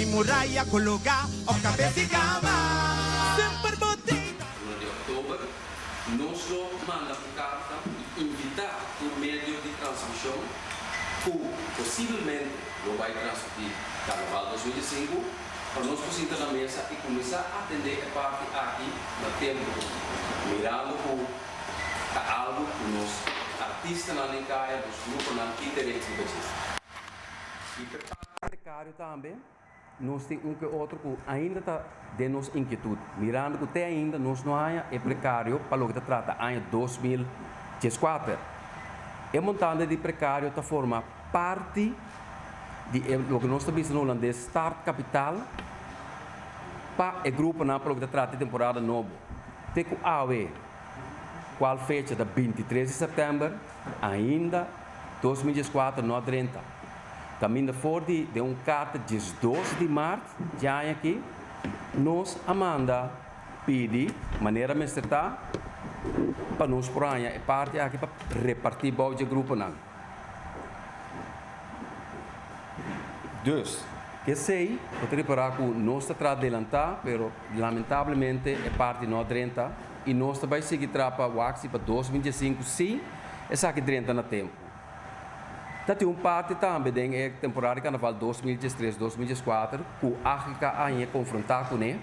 Mi muraya kologá òf kabes di kama. Semper bo tin. Luna di òktober, nos lo manda un karta i invitá tur medio di transmishon ku posibelmente lo bai transmití Karnaval 2005 pa nos por sinta na mesa i kuminsá atendé e parti aki na tempu, mirando ku ta algu ku nos artistanan den kaya, nos gruponan tin derecho riba dje. I p'e parti prekario tambe. Nos tin un ke otro ku ainda ta den nos inkietut, mirando ku te ainda nos no haña e prekario pa loke ta trata aña 2014. E montante di prekario ta forma parti di e loke nos ta bisa na hulandes startkapital pa e gruponan pa loke ta trata e temporada nobo. Te ku awe, kual fecha ta 23 di sèptèmber, ainda 2014 no a drenta. Kaminda for di den un karta 12 di mart di aña aki, nos a manda pidi manera mester ta pa nos por haña e parti aki pa repartí bou dje gruponan. Dus, esei bo ta ripará ku nos ta traha delantá, pero lamentablemente e parti no a drenta i nos ta bai sigui traha pa wak si pa 2015 si esaki drenta na tempu. Ta tin un parti tambe den e temporada di Carnaval 2013, 2014 cu AGK a haña confronta cune,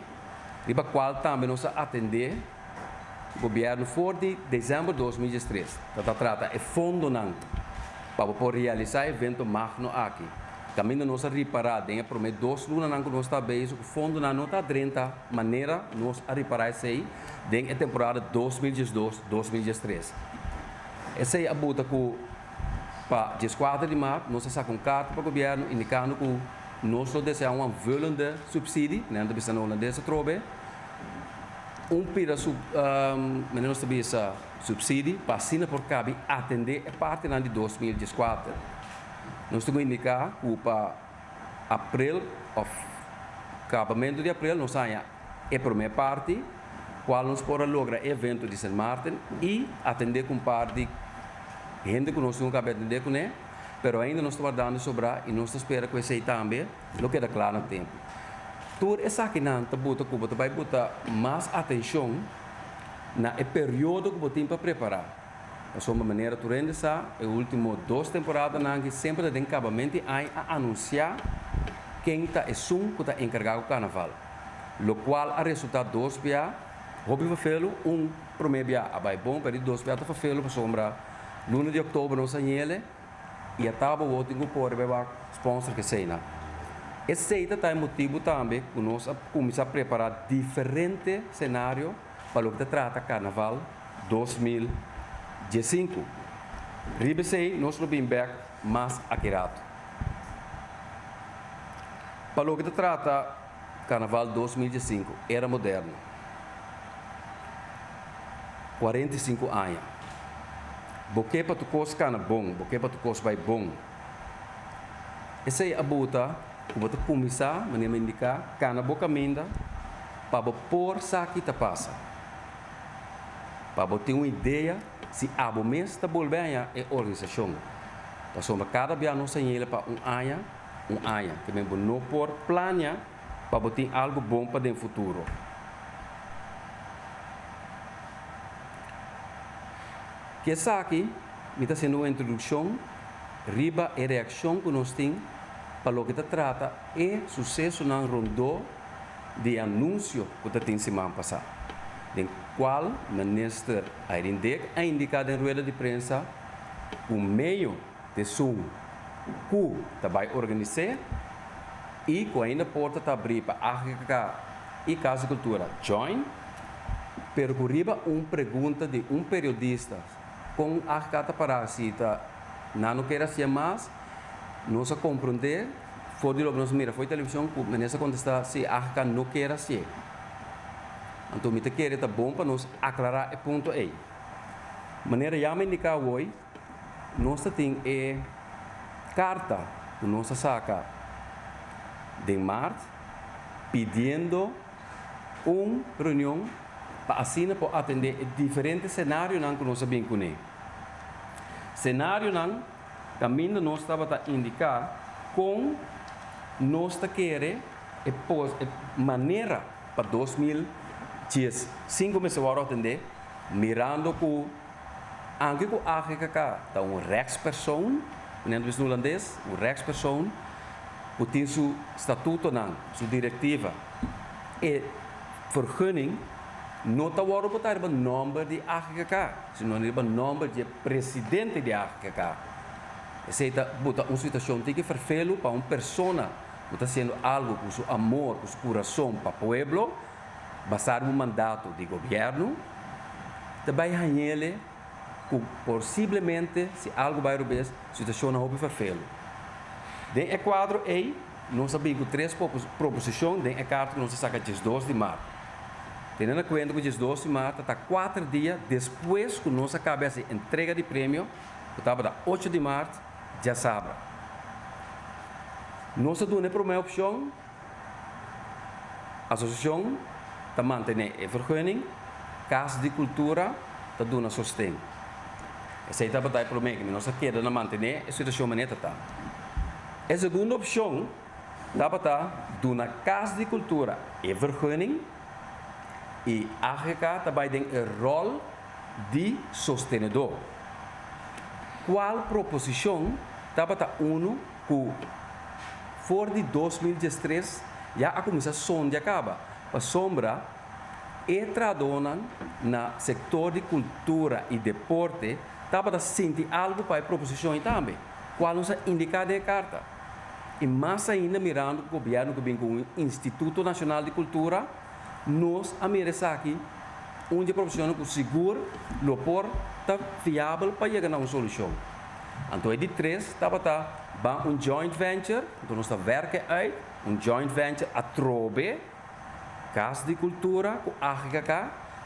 riba cual tambe nos a atende Gobierno for di december 2013. Ta ta trata e fondonan pa bo por realisa e evento magno aki. Caminda nos a ripara den e prome dos lunanan cu nos ta bezig cu fondonan no ta drenta manera nos a ripara esey den e temporada 2012, 2013. Esei a buta ku pa 14 di mart nos a saka un karta pa gobièrnu indikando ku nos lo deseá un aanvullende supsidie, nan ta bisa na holandes atrobe, un pida sub manera nos ta bisa supsidie pa asina por kabi atendé e partinan di 2014. Nos tin ku indiká ku pa aprel òf kabamentu di aprel nos haña E promé parti, kual nos por a logra e evento di Sint Maarten i atendé ku un par di hende ku nos nunka a atendé kuné, pero ainda nos ta wardando sobrá i nos ta spera ku esei tambe lo keda kla na tempu. Tur esakinan ta buta ku bo ta bai buta mas atenshon na e periodo ku bo tin pa prepará. Pasobra manera tur hende sa, e ultimo dos temporadanan aki semper ta den kabamento di aña a anunsiá ken ta esun ku ta enkargá ku karnaval. Lokual a resultá dos bia hopi fafelu, un promé bia a bai bon, pero di dos bia ta fafelu pasobra luna di òktober nos a ñele i a taba wou tin ku kore bai wak sponsor ku eseinan. Esei ta ta e motibu tambe ku nos a kuminsá prepará diferente senario pa loke ta trata karnaval 2015. Riba esei nos lo bin bek mas aki ratu. Pa loke ta trata Karnaval 2015, era moderno. 45 aña. Bo ke pa tur kos kana bon, bo ke pa tur kos bai bon. Esei a buta ku bo ta kuminsá, manera mi a indiká, kana bo kaminda pa bo por sa ki ta pasa. Pa bo tin un idea si abo mes ta bolbe haña e organisashon. Pasobra kada bia nos a yela pa un aña, un aña. Te men bo no por plania pa bo tin algu bon pa den futuro. Ku esaki mi ta hasiendo un introdukshon riba e reakshon ku nos tin pa loke ta trata e susesonan rondó di e anunsio ku ta tin siman pasá, den kual Minister Irene Dick a indiká den rueda di prensa ku medio t'esun ku ta bai organis'é i ku ainda porta ta abrí pa AGK i Kas di Kultura join, pero ku riba un pregunta di un periodista kon AGK ta pará si ta nan no kere hasié mas, nos a komprondé For di loke nos mira for di televishon ku minister kontestá si AGK no kier hasié. Anto mi ta kere ta bon pa nos aklará e punto ei. Manera ya mi indiká awoi, nos ta tin e karta ku nos a saka den mart pidiendo un reunion pa asina por atendé e diferente senarionan ku nos a bin kuné. Senarionan. Kaminda nos tabata indiká kon nos ta kere E manera pa 2015 mester wòrdu atendé, mirando ku aunke ku AGKK ta un rechtspersoon, manera nos hulandes, un rechtspersoon, ku tin su statutonan, su direktiva, e vergunning no ta wòrdu botá riba nòmber di AGKK, sino riba nòmber di e presidente di AGKK. Esei ta buta un situashon tiki ferfelu pa un persona ku ta hasiendo algu ku su amor, ku su kurason pa pueblo, basá riba un mandato di gobièrnu, ta bai hañ'ele ku posiblemente si algu bai robes, situashonnan hopi ferfelu. Den e kuadro ei, nos a bin ku tres proposishon den e karta ku nos a saka 12 di mart. Tene na kuenta ku 12 di mart ta 4 dia despues ku nos a kaba hasi entrega di premio, ku tabata 8 di mart, djasabra. Nos a duna e promé opshon, asosiashon ta mantené e vergunning, Kas di Kultura ta duna sosten. Esei tabata e promé ku nos a keda na mantené e situashon manera ta ta. E segundo opshon tabata duna Kas di Kultura e vergunning i AGK ta bai den e ròl di sostenedó. Kual proposishon tabata unu ku for di 2013 ya a kuminsá sondia kaba, pasobra e trahadónan na sektor di kultura i deporte tabata sinti algu pa e proposishon ei tambe, kual nos a indiká den e karta. I mas ainda mirando ku gobièrnu ku bin ku un Instituto Nashonal di Kultura, nos a mira esaki un di e proposishonnan ku sigur lo por ta fiabel pa yega na un solushon. Anto e di tres tabata ban un joint venture, anto nos ta werken uit un joint venture atrobe Kas di Kultura ku AGKK,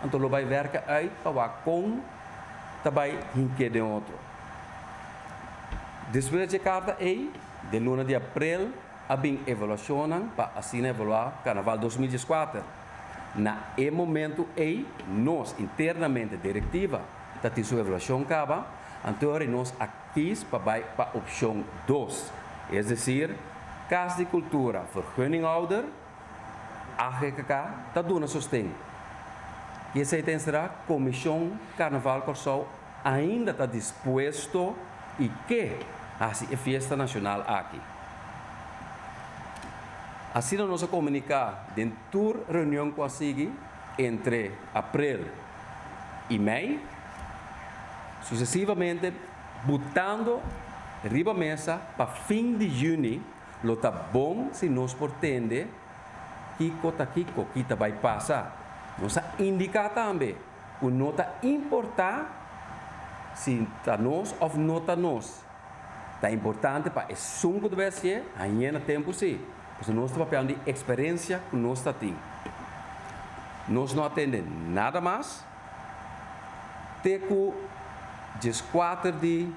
anto lo bai werken uit pa wak kon ta bai hink'é den otro. Despues dje karta ei, den luna di aprel a bin evaluashonnan pa asina evaluá Karnaval 2014. Na e momentu ei nos internamente direktiva ta tin su evaluashon kaba, anto ora nos a kis pa bai pa opshon dos, es desir Kas di Kultura vergunninghouder, AGKK ta duna sosten. I esei ta enserá Komishon Karnaval Kòrsou ainda ta dispuesto i ke hasi e fiesta nashonal aki. Asina nos a komuniká den tur reunion ku a sigui entre aprel i mei, susesivamente butando riba mesa pa fin di yüni lo ta bon si nos por tende kiko ta kiko, ki ta bai pasa. Nos a indiká tambe ku no ta importá si ta nos òf no ta nos. Ta importante pa esun ku ta bai hasié hañ'é na tempu sí, pasobra nos ta papiando di eksperensia ku nos ta tin. Nos no a tende nada mas te ku 14 di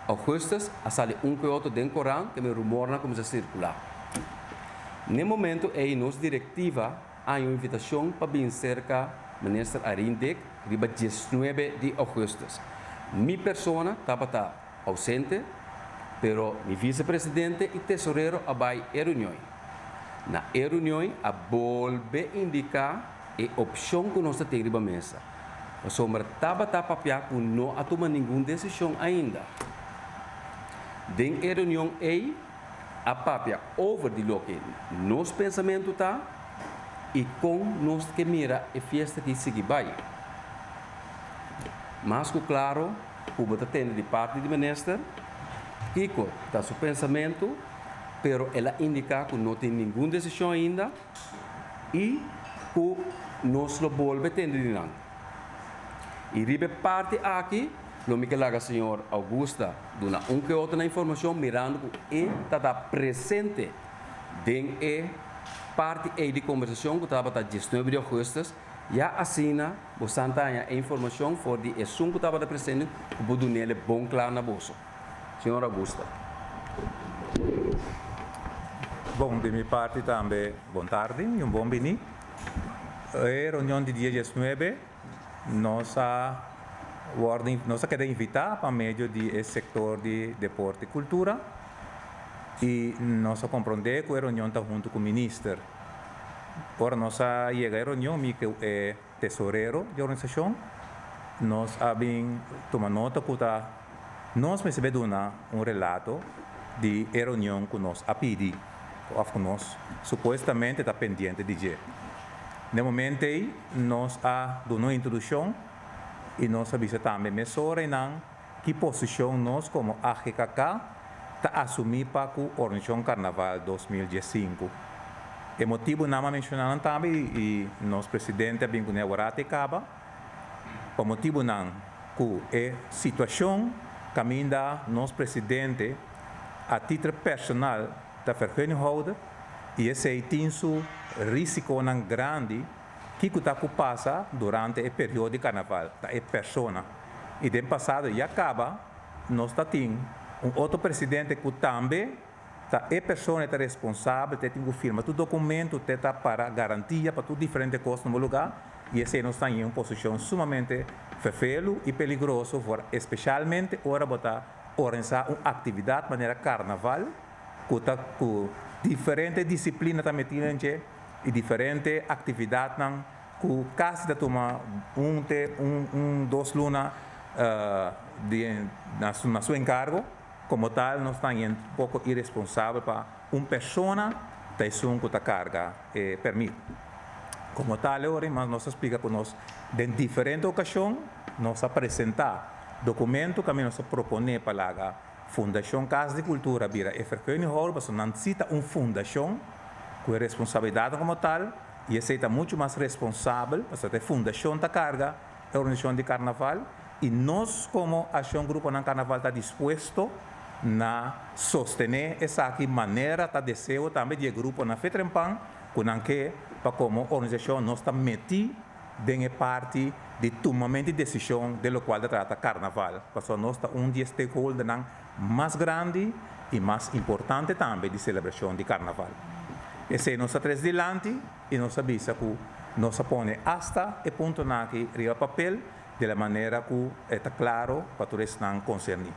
ougùstùs a sali un ku e otro den korant ku e rumornan a kuminsá sirkulá. N'e momentu ei nos direktiva a haña un invitashon pa bin serka Minister Irene Dick riba 19 di ougùstùs. Mi persona tabata ousente, pero mi visepresidente i tesorero a bai e reunion. Na e reunion a bolbe indiká e opshon ku nos ta tin riba mesa, pasobra tabata papiá ku no a tuma ningun desishon ainda. Den e reunion ei a papia over di loke nos pensamentu ta i kon nos ke mira e fiesta aki sigui bai. Mas ku klaro ku bo ta tende di parti di minister kiko ta su pensamentu, pero el a indiká ku no tin ningun desishon ainda i ku nos lo bolbe tende di nan. I riba e parti aki lo mi ke laga señor Augusta duna un ke otro na informashon mirando ku e ta ta presente den e parti ei di kombersashon ku tabata 19 di ougùstùs. Ya asina bosan ta haña e informashon for di esun ku tabata presente ku por dun'el e bon kla na boso. Señor Augusta. Bon, di mi parti tambe bon tardi i un bon bini. E reunion di dia 19 nos a wòrdu nos a keda invitá pa medio di e sektor di deporte i kultura. I nos a komprondé ku e reunion ta huntu ku minister. Ora nos a yega e reunion, mi ku e tesorero di organisashon, nos a bin tuma nota ku ta nos mester be duna un relato di e reunion ku nos a pidi òf ku nos supuestamente ta pendiente di dje. Na e momento ei nos a duna un introdushon i nos a bisa tambe mesora einan ki posishon nos komo AGKK ta asumí pa ku Organisashon Karnaval 2015. E motibunan a menshoná nan tambe i nos presidente a bin kuné aworata e kaba, pa motibunan ku e situashon kaminda nos presidente a título personal ta vergunninghouder i esei tin su risikonan grandi. Kiko ta ku pasa durante e periodo di karnaval ta e persona i den pasado ya kaba nos ta tin un otro presidente ku tambe ta e persona e ta responsabel te tin ku firma tur dokumento te ta para garantia pa tur diferente kos na bo luga i esei nos ta den un posishon sumamente ferfelu i peligroso for espeshalmente ora bo ta organisa un aktividat manera karnaval ku ta ku diferente disiplina ta meti den dje. I diferente aktividatnan ku kasi ta tuma un te un un dos luna di na su na su enkargo. Komo tal nos ta un poko iresponsabel pa un persona ta esun ku ta karga e pèrmit. Komo tal e ora mas nos a splika ku nos den diferente okashon nos a presentá dokumento kaminda nos a proponé pa laga Fundashon Kas di Kultura bira e vergunninghouder pasobra nan si ta un fundashon ku e responsabilidatnan komo tal i esei ta muchu mas responsabel pasobra ta e fundashon ta karga e organisashon di karnaval i nos komo Akshon Gruponan Karnaval ta dispuesto na sostené esaki manera ta deseo tambe di e gruponan Fetrempan ku nan ke pa komo organisashon nos ta metí den e parti di tumamento di desishon den lokual ta trata karnaval, pasobra nos ta un di e stakeholdernan mas grandi i mas importante tambe di selebrashon di karnaval. Esei nos a tres dilanti i nos a bisa ku nos a pone asta e puntonan aki riba papel di la manera ku e ta klaro pa tur esnan konserní.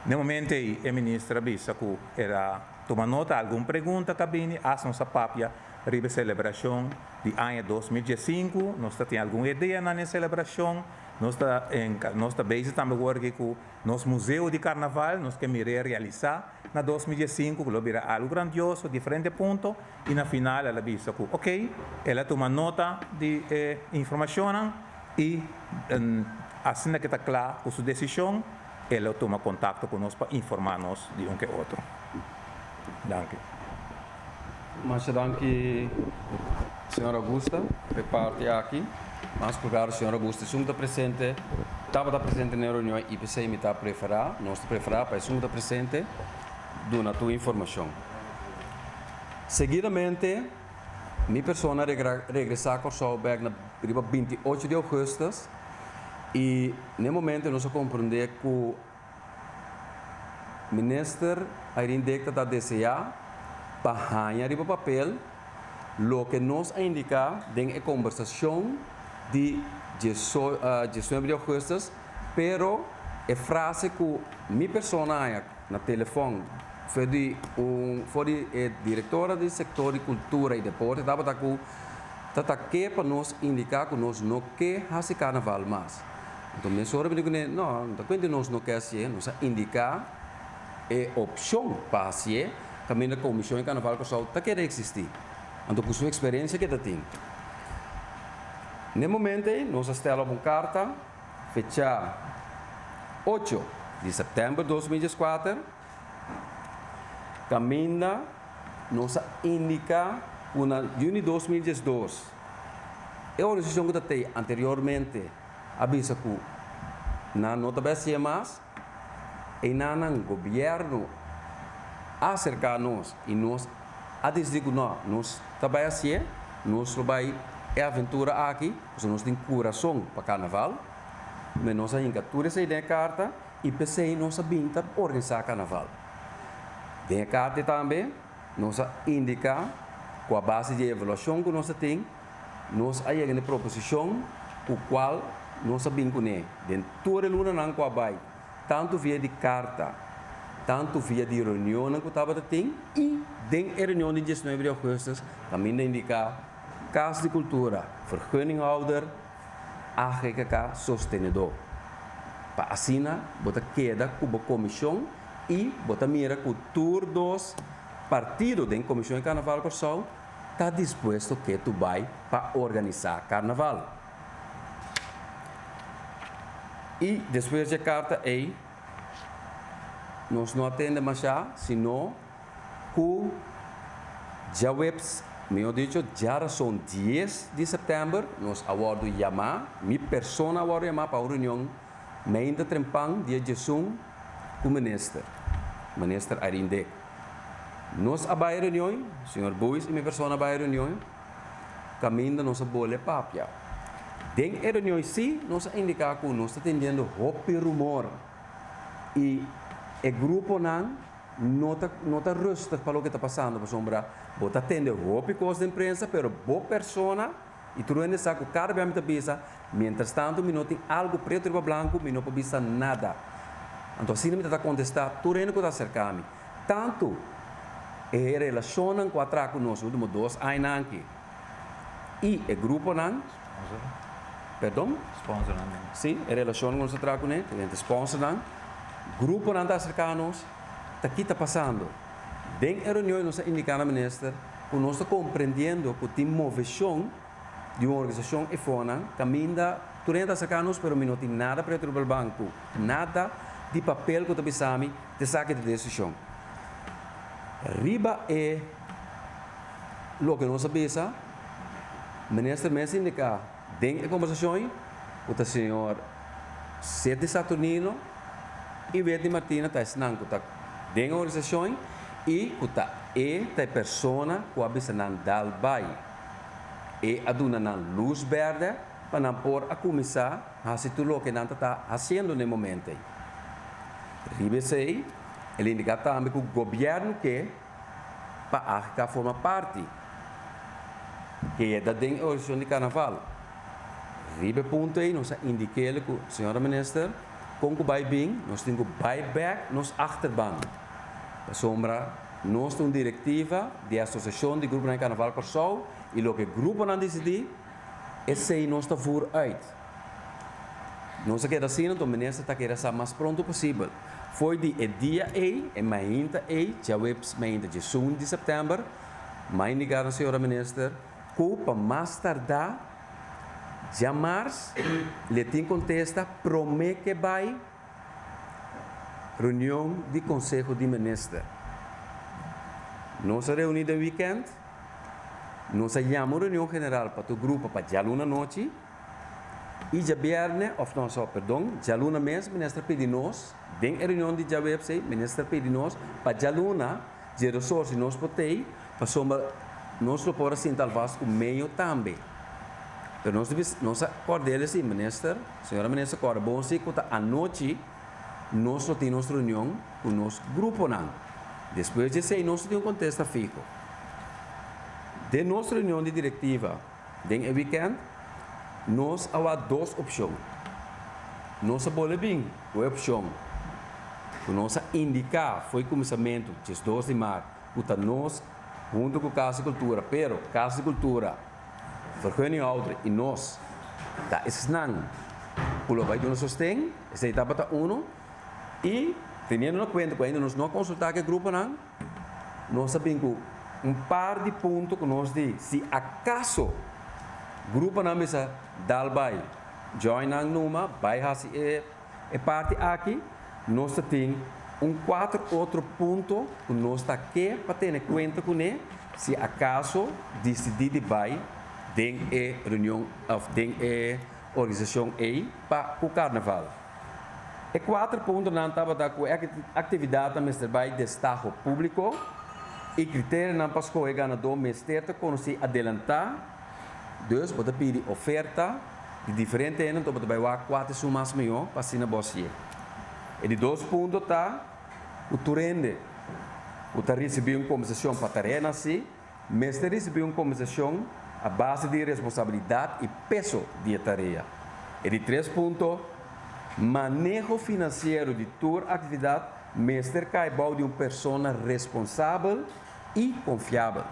Na e momento ei e minister a bisa ku el a tuma nota algun pregunta ku a bini, asta nos a papia riba e selebrashon di aña 2015, nos ta tin algun ideanan den selebrashon, nos ta nos ta bezig tambe wor aki ku nos museo di karnaval, nos ke mir'é realisá na 2015 ku lo bira algu grandioso, diferente punto, i na final el a bisa ku okey, el a tuma nota di e informashonnan i asina ke ta kla ku su desishon, el lo tuma kontakto ku nos pa informá nos di un ke otro. Danki. Masha danki señor Augusta pa e parti aki. Mas purgar señor Augusta esun ku ta presente tabata presente na e reunion i p'esei mi ta preferá, nos ta preferá pa esun ku ta presente duna tur informashon. Seguidamente mi persona a regresá Kòrsou bèk na riba 28 di ougùstus i na e momento nos a komprondé ku Minister Irene Dick ta ta desea pa haña riba papel loke nos a indica den e combersacion di 19 di augustus, pero e frase cu mi persona haña na telefon for di un for di e directora di sector di cultura y deporte tabata cu ta ta ke pa nos indica cu nos no ke haci carnaval mas. Anto mesora mi di kuné, No, no ta kuenti nos no ke hasié, nos a indiká e opshon pa hasié kaminda Komishon di Karnaval Kòrsou ta keda eksistí. Anto ku su eksperensia ke ta tin. N'e momento ei nos a stèl op un karta fechá 8 di sèptèmber 2014 kaminda nos a indiká ku na yüni 2012 e organisashon ku ta tei anteriormente a bisa ku nan no ta bai hasié mas, einan nan gobièrnu a aserká nos i nos a disidí ku nò, nos ta bai hasié, nos lo bai e aventura aki, pasobra nos tin kurason pa karnaval, me nos a hinka tur esei den e karta i p'esei nos a bin ta organisá karnaval. Den e karta tambe nos a indiká ku a base di e evaluashon ku nos a tin, Nos a yega na e proposishon ku kual nos a bin kuné den tur e lunanan ku a bai, tantu via di karta, Tantu via di reunionnan ku tabata tin i den e reunion di diesnuebe di ougùstùs kaminda indiká Kas di Kultura, vergunninghouder, AGKK sostenedó. Pa asina bo ta keda ku bo komishon i bo ta mira ku tur dos partido den Komishon di Karnaval Kòrsou ta dispuesto ketu bai pa organisá karnaval. I despues di e karta ei nos no a tende mashá sino ku djaweps, mihó dicho djarason dies di sèptèmber nos a wòrdu yamá, mi persona a wòrdu yamá pa un reunion meinta trempan dia djesun ku minister, minister Irene Dick. Nos a bai e reunion, señor Boeis i mi persona a bai e reunion. Kaminda nos a bole papia. Den e reunion sí nos a indiká ku nos ta tendiendo hopi rumor i e gruponan no ta no ta rustig pa loke ta pasando pasobra bo ta tende hopi kos den prensa pero bo persona i tur hende sa ku kada bia mi ta bisa mientras tanto mi no tin algu pretu riba blanku mi no por bisa nada. Anto asina mi ta ta kontestá tur hende ku ta aserká mi. Tantu e relashonnan ku a traha ku nos ultimo dos añanan aki i e gruponan, perdon? Sponsornan den. Sí, e relashonnan ku nos a traha kuné, diferente sponsornan, gruponan ta aserká nos, ta ki ta pasando. Den e reunion nos a indiká na minister ku nos ta komprendiendo ku tin moveshon di un organisashon efonan kaminda tur hende ta aserká nos pero mi no tin nada pretu riba el banku, nada di papel ku ta bisa mi Esaki ta desishon. Riba e loke nos a bisa, Minister mes indiká den e kombersashon ku ta señor Sidney Saturnino i Wedney Martina ta esnan ku ta den e organisashon i ku ta e ta e persona ku a bisa nan dal bai. E a duna nan lus bèrdè pa nan por a kuminsá hasi tur loke nan ta ta hasiendo na e momento ei. Riba esei, el indiká tambe ku gobièrnu ke pa AGK forma parti, keda den e organisashon di karnaval. Riba e punto ei nos a indik'el ku, señora minister, kon ku bai bin, nos tin ku bai bèk nos achterban, pasobra nos ta un direktiva di e Asosiashon di Gruponan di Karnaval Kòrsou i loke gruponan disidí, Esei nos ta voer uit. Nos a keda asina, enton minister ta kere sa mas pronto posibel. Fo'i di e dia ei, e mainta ei, djaweps mainta djesun di sèptèmber, m'a indiká na señora minister ku pa mas tardá djamars le tin kontesta promé ke bai reunion di konseho di minister. Nos a reuní den wikènt. Nos a yama un reunion general pa tur grupo pa djaluna anochi i djabièrnè, òf no, so, perdon, djaluna mes minister a pidi nos, den e reunion di djaweps ei, minister a pidi nos pa djaluna dje resor si nos por tei, pasobra nos lo por a sinta alvast ku meyo tambe. Pero nos a nos a kòrda el esei, minister, señora minister kòrda bon si ku ta anochi nos lo tin nos reunion ku nos gruponan. Despues di esei nos lo tin un kontesta fiho. Den nos reunion di direktiva den e wikènt, nos a wak dos opshon. Nos a bole bin ku e opshon ku nos a indiká fo'i kuminsamentu, diesdos di mart, ku ta nos huntu ku Kas di Kultura, pero Kas di Kultura, vergunninghouder i nos ta esnan ku lo bai duna sosten, esei tabata unu. I teniendo na kuenta ku ainda nos no a konsultá ku e gruponan, nos a bin ku un par di punto ku nos di si akaso gruponan bisa dal bai join nan numa bai hasi e e parti aki, nos ta tin un kuater otro punto ku nos ta ke pa tene kuenta kuné si akaso disidí di bai den e reunion òf den e organisashon ei pa ku karnaval. E kuater puntonan tabata ku e aktividatnan mester bai destaho públiko i kriterionan pa skohe ganadó mester ta konosí adelantá, dus bo ta pidi oferta di diferente hende anto bo ta bai wak kua ta esun mas mihó pa asina bo hasié. E di dos punto ta ku tur hende ku ta risibí un kompensashon pa tarea hasi mester risibí un kompensashon a base di responsabilidat i peso di e tarea. E di tres punto, maneho finansiero di tur aktividat. mester kai bou di un persona responsabel i konfiabel.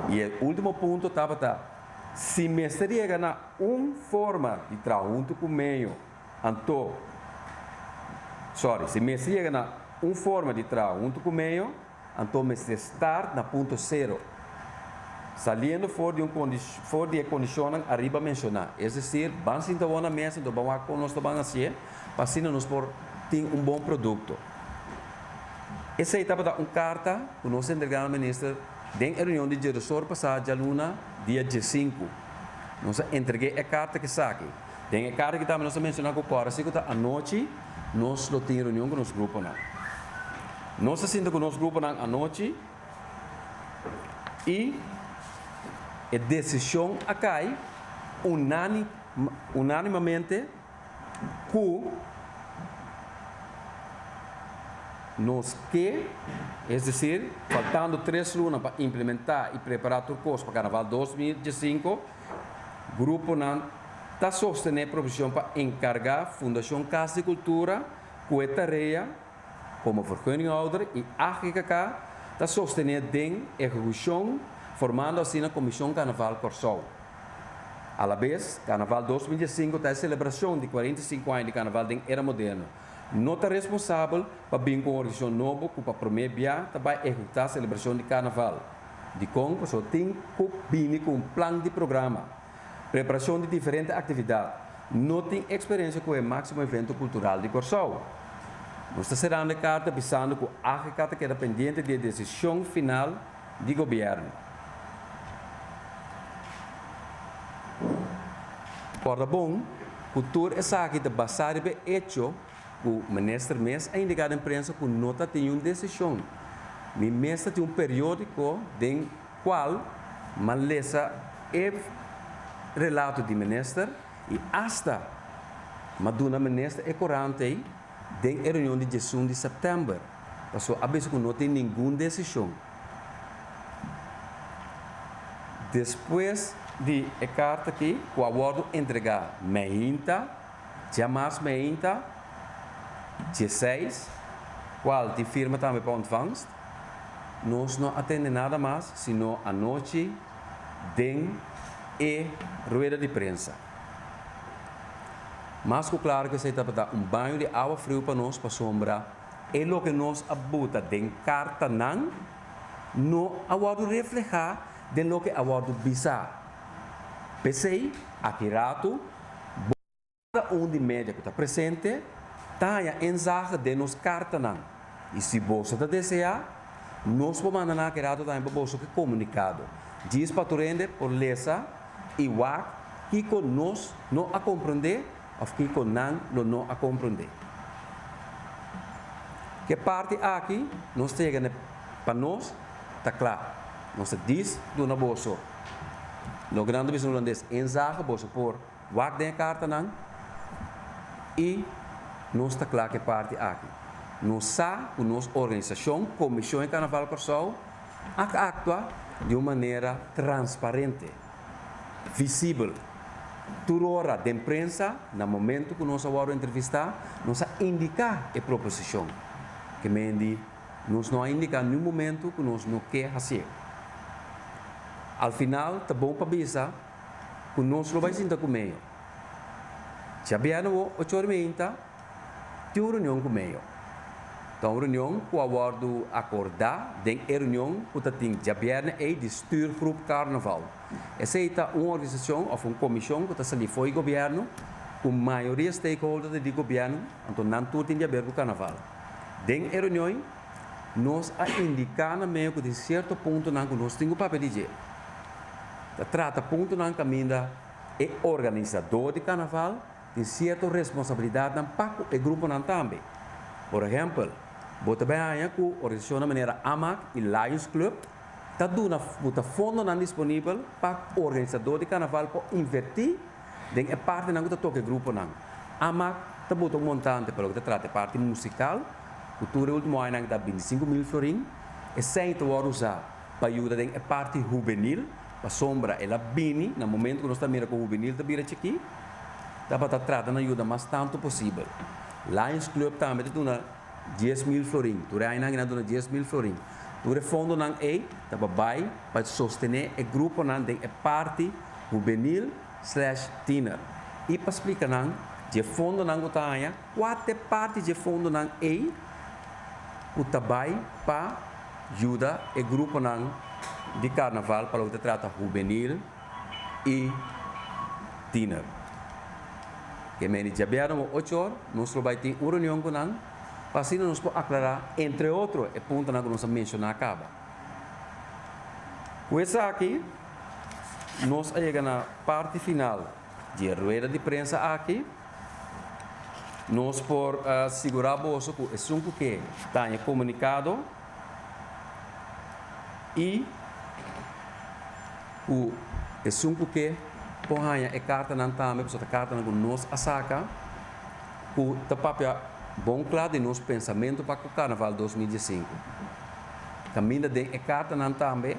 I e último punto tabata, si mester yega na un forma di traha huntu ku meio, anto, sorry, si mester yega na un forma di traha huntu ku meio, anto mester start na punto sero, saliendo for di un for di e kondishonnan ariba menshoná. Es desir, ban sinta awor na mesa anto ban wak kon nos ta ban hasié pa asina nos por tin un bon produkto. Esei tabata un karta ku nos a entregá na minister den e reunion di djedosor pasá djaluna dia diesinku. Nos a entreg'é e karta ku esaki. Den e karta aki tambe nos a menshoná ku kòrda si ku ta anochi nos lo tin reunion ku nos gruponan. Nos a sinta ku nos gruponan anochi i e desishon a kai unánimamente ku nos ke, es desir, faltando tres luna pa implementá i prepará tur kos pa Karnaval 2015, Gruponan ta sostené proposishon pa enkargá Fundashon Kas di Kultura ku e tarea komo vergunninghouder i AGKK ta sostené den ehekushon formando asina Komishon Karnaval Kòrsou. Alabes, Karnaval 2015 ta e selebrashon di 45 aña di karnaval den era moderno. No ta responsabel pa bin ku un organisashon nobo ku pa promé bia ta bai ehekutá selebrashon di karnaval. Dikon? Pasobra tin ku bini ku un plan di programa, preparashon di diferente aktividat. No tin eksperensia ku e máksimo evento kultural di Kòrsou. Nos ta serando e karta bisando ku AGK ta keda pendiente di e desishon final di gobièrnu. Kòrda bon ku tur esaki ta basá riba e echo ku minister mes a indiká den prensa ku no ta tin un desishon. Mi mes ta tin un periódiko den kual m'a lesa e relato di minister i asta m'a duna minister e korant ei den e reunion di diesun di sèptèmber, pasobra a bisa ku no tin ningun desishon. Despues di e karta aki ku a wòrdu entregá meinta, djamas meinta, dieseis, kual tin firma tambe pa ontvangst, nos no a tende nada mas sino anochi den e rueda di prensa. Mas ku klaru ku esei tabata un baño di awa friu pa nos pasobra e loke nos a buta den kartanan no a wòrdu reflehá den loke a wòrdu bisá. P'esei, aki ratu, bo kada un di media ku ta presente ta haña inzage den nos kartanan i si boso ta deseá, nos por manda nan aki ratu tambe pa boso ku komunikado. Djis pa tur hende por lesa i wak kiko nos no a komprondé òf kiko nan lo no a komprondé. Ke parti aki nos ta yega na pa nos ta kla. Nos ta dis duna boso loke nan ta bisa na hulandes inzage, boso por wak den e kartanan i nos ta kla ke parti aki. Nos sa ku nos organisashon, Komishon e Karnaval Kòrsou, a aktua di un manera transparente, visibel. Tur ora den prensa, na momento ku nos a wòrdu entrevistá, nos a indiká e proposishon. Ke men di nos no a indiká niun momento ku nos no ke hasié. Al final ta bon pa bisa ku nos lo bai sinta ku meyo. Djabièrnè awor ocho ora i meinta. Tin un reunion ku meyo. Ta un reunion ku a wòrdu akordá den e reunion ku ta tin djabièrnè ei di Stuurgroep Carnaval. Esei ta un organisashon òf un komishon ku ta salí fo'i gobièrnu ku mayoria stakeholder ta di gobièrnu, anto nan tur tin di aber ku karnaval. Den e reunion nos a indiká na meyo ku tin sierto puntonan ku nos tin ku papia di dje. Ta trata puntonan kaminda e organisadó di karnaval, Tin sierto responsabilidatnan pa ku e gruponan tambe. Por ehèmpel, bo ta bai haña ku organisashonnan manera AMAC i Lions Club ta duna buta fondonan disponibel pa organisadó di karnaval por invertí den e partinan ku ta toka e gruponan. AMAC ta buta un montante pa loke ta trata e parti musikal, ku tur e último añanan ta 25,000 florin. Esei ta wòrdu usá pa yuda den e parti hubenil, pasobra el a bini na momento ku nos ta mira ku hubenil ta bira chikí, tabata trata na yuda mas tantu posibel. Lions Club tambe ta duna 10,000 florin. Tur e añanan aki nan a duna 10,000 florin. Tur e fondonan ei ta pa bai pa sostené e gruponan den e parti hubenil slash tiener. I pa splika nan dje fondonan ku ta haña, kua ta e parti dje fondonan ei ku ta bai pa yuda e gruponan di karnaval pa loke ta trata hubenil i tiener. Ke meni djabièrnè bo ocho or nos lo bai tin un reunion ku nan pa asina nos por aklará entre otro e puntonan ku nos a menshoná kaba. Ku esaki nos a yega na parti final di e rueda di prensa aki. Nos por sigurá boso ku esun ku ke daña komunikado i ku esun ku ke por haña e kartanan tambe, pasobra ta kartanan ku nos a saka ku ta papia bon kla di nos pensamentu pa ku Karnaval 2015. Kaminda den e kartanan tambe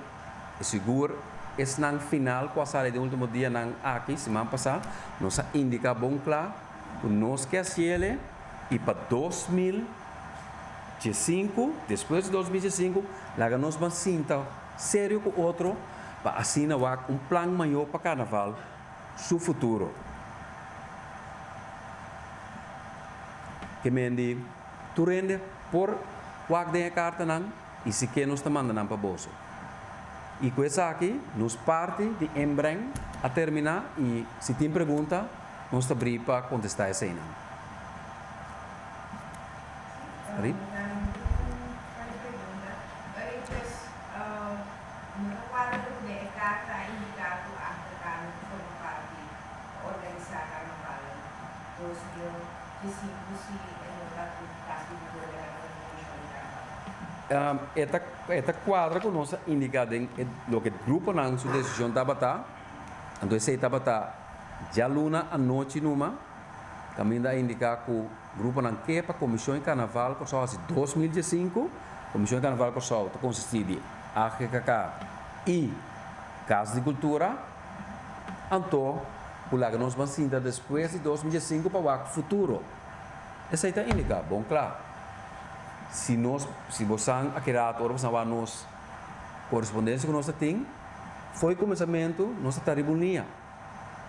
e sigur esnan final ku a sali den ultimo dianan aki, siman pasá, nos a indiká bon kla ku nos ke hasiele i pa 2015, despues di 2015, laga nos ban sinta serio ku otro pa asina wak un plan mayor pa Karnaval su futuro. Ke men di tur hende por wak den e kartanan i si ke nos ta manda nan pa boso. I ku esaki nos parti di inbreng a terminá i si tin pregunta nos ta brí pa kontestá eseinan. Sí, un pregunta. No ta cuadra cu den e carta a indica cu AGK no ta forma parti pa organisa Carnaval 2015 si e no ta cu Cas di Cultura ta cana den comision di Carnaval. E ta e ta cuadra cu nos a indica den e loke gruponan su decision tabata, anto esey tabata djaluna anochi numa, caminda a indica cu Gruponan ke pa Komishon di Karnaval Kòrsou hasi 2015. Komishon di Karnaval Kòrsou ta konsistí di AGKK i Kas di Kultura. Anto ku laga nos ban sinta despues di 2015 pa wak futuro. Esei ta indiká bon kla. Si nos, si bosan a keda ora bosan wak nos korespondensia ku nos ta tin, fo'i kuminsamentu nos ta ta riba un liña.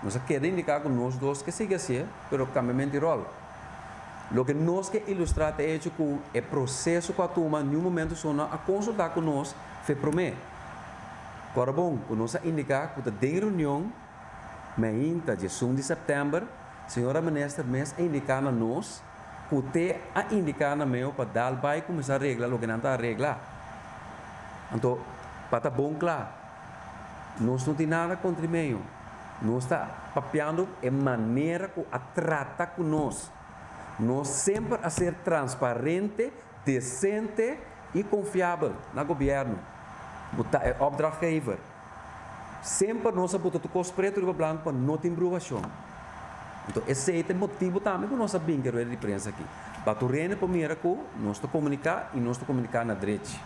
Nos a keda indiká ku nos dos ke sigui hasié, pero kambiamento di ròl. Loke nos ke ilustrá ta e echo ku e proseso ku a tuma niun momento so no a konsultá ku nos fe promé. Kòrda bon ku nos a indiká ku ta den reunion meinta 11 di sèptèmber, señora minister mes a indiká na nos ku te a indiká na meo pa dal bai kuminsá regla loke nan ta regla. Anto pa ta bon kla. Nos no tin nada kontra meyo. Nos ta papiando e manera ku a trata ku nos. Nos semper a ser transparente, desente i konfiabel na gobièrnu, ku ta e opdrachtgever. Semper nos a buta tur kos pretu riba blanku pa no tin bruhashon. Anto esei ta e motibu tambe ku nos a bin ku e rueda di prensa aki. Pa tur hende por mira ku nos ta komuniká i nos ta komuniká na drechi.